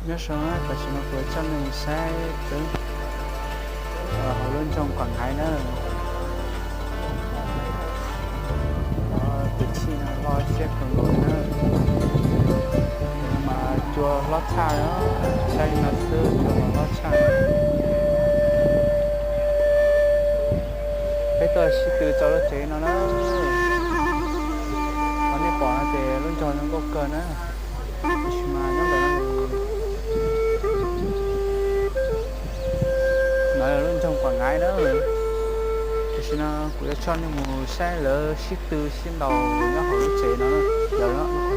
Nyob zoo, tam sim no kuv coj nej mus saib hauv lub nroog Quảng Ngãi na. Tus txhij no loj siab kawg nkaus na. Mas cua hlob tshaj, saib no xwb cua los hlob tshaj. Peb tuaj sib tw txog lub tsev no na. Qhov nej pom no ces lub nroog zoo nkauj kawg na. Tab sis mas nyob ntawm no, no yog lub nroog Quảng Ngãi na. Tam sim no kuv yuav coj nej mus saib lawv sib tw sib ntaus nyob hauv lub tsev no. Lawv